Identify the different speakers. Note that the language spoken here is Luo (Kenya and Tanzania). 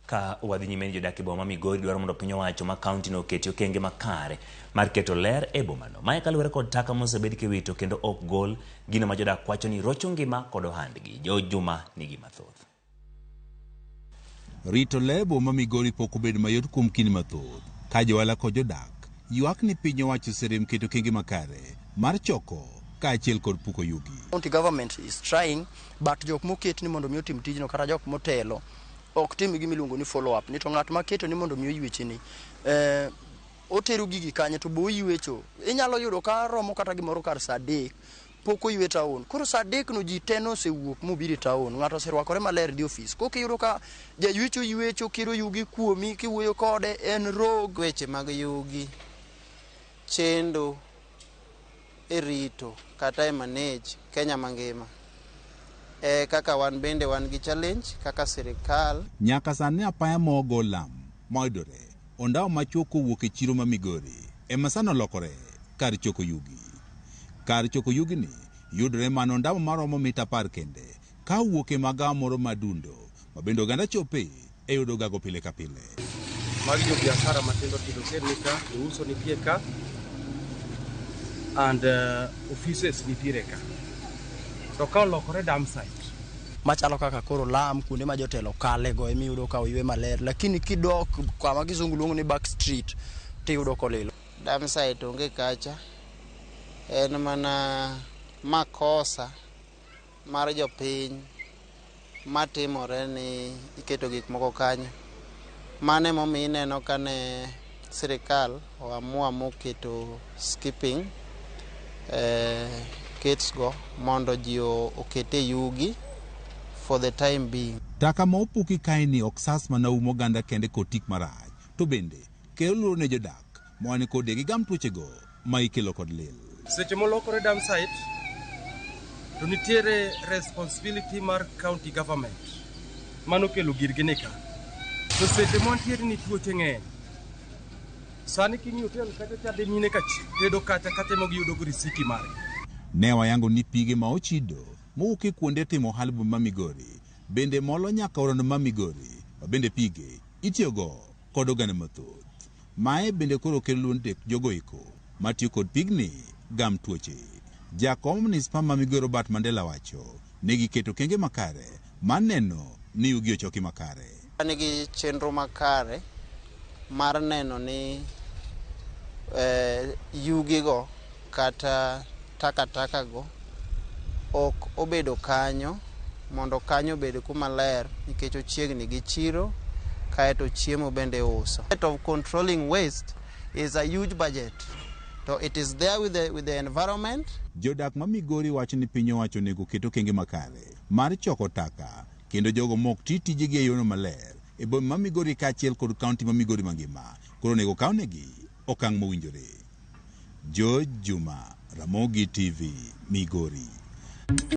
Speaker 1: Ka wadhi nyime ni jodak e boma ma Migori dwaro mondo piny owacho ma kaunti no oketi okenge makare mar keto ler e bomano. Mae kaluwore kod taka mosebed kiwito kendo ok gol gino ma jodak wacho ni rocho ngima kod ohandgi. George Juma nigi mathoth.
Speaker 2: Rito ler e boma ma Migori pok obedo mayot kuom kinde mathoth ka johala kod jodak ywak ni piny owacho oserem keto okenge makare mar choko kaachiel kod puko yugi.
Speaker 3: County government is trying, but jok moket ni mondo mi otim tijno kata jok motelo ok tim gima iluongo ni follow up ni to ng'at maketo ni mondo mi oyweche ni otero gigi kanye to be oywecho. Inyalo yudo ka romo kata gimoro kar saa 3 pok oywe town. Koro saa 3 no ji te nosewuok mobiro e town. Ng'ato oserwakore maler dhi ofis. Kok iyudo ka jaywecho ywecho kiro yugi kuomi kiwuoyo kode en rog.
Speaker 4: Weche mag yugi chendo e rito kata e manage Kenya mangima. Kaka wan bende wan gi challenge kaka sirikal.
Speaker 2: Nyaka sani apaya mogo lam mayudore ondawo machuok kowuok e chiro ma Migori ema sani olokore kar choko yugi. Kar choko yugi ni yudore mana ondawo maromo mita 10 kende ka owuok e magawa moro ma Dundo ma bende oganda chope e yudo gago pile ka pile.
Speaker 5: Magi jo biashara matindo tindo ker ni ka, jouso nitie ka and offices nitiere ka. To ka olokore dump site.
Speaker 3: Machalo kaka koro lam kuonde ma jotelo kale go emiyudo ka oywe maler, lakini kidok kama kizungu luongo ni back street tiyudo kolil.
Speaker 4: Dump site onge kacha, en mana makosa mar jopiny matimore ni iketo gik moko kanyo. Mano emomiyo ineno kane sirikal oamua moketo skipping kits go mondo ji okete yugi for the time being.
Speaker 2: Taka ma opuki kaeni ok sas mana um oganda kende kod tik marach, to bende kelo luoro ne jodak moa ni kod gigam tuochego ma ikelo kod lil.
Speaker 5: Seche molokore dump site to nitiere responsibility mar county government mano kelo girgi ni ka. To seche mantiere ni tuoche ng'eny. Sani king'iyo hotel kacha chade mine ka tedo kacha kacha ema giyudo go risiti margi.
Speaker 2: Ne wayango ni pige ma ochido mowuok e kuonde timo ohala ma Migori bende molo nyaka orano ma Migori ma bende pige itiyogo kod oganda mathoth. Mae bende koro kelo luoro ne jogo eko matiyo kod pigni gam tuoche. Jakom manispa ma Migori Robert Mandela wacho ni giketo okenge makare mar neno ni yugi ochoki makare.
Speaker 4: Wan gi chenro makare mar neno ni yugigo kata takataka go ok obedo kanyo mondo kanyo obed kuma ler nikech ochiegni gi chiro kaeto chiemo bende iuso. Of controlling waste is a huge budget. So it is there with the environment.
Speaker 2: Jodak ma Migori wacho ni piny owacho onego oket okenge makare mar choko taka kendo jogo mok ti tijegi e yorno maler e boma ma Migori kaachiel kod kaunti ma Migori mangima koro onego okawnegi okang' mowinjore. George Juma, Ramogi TV, Migori.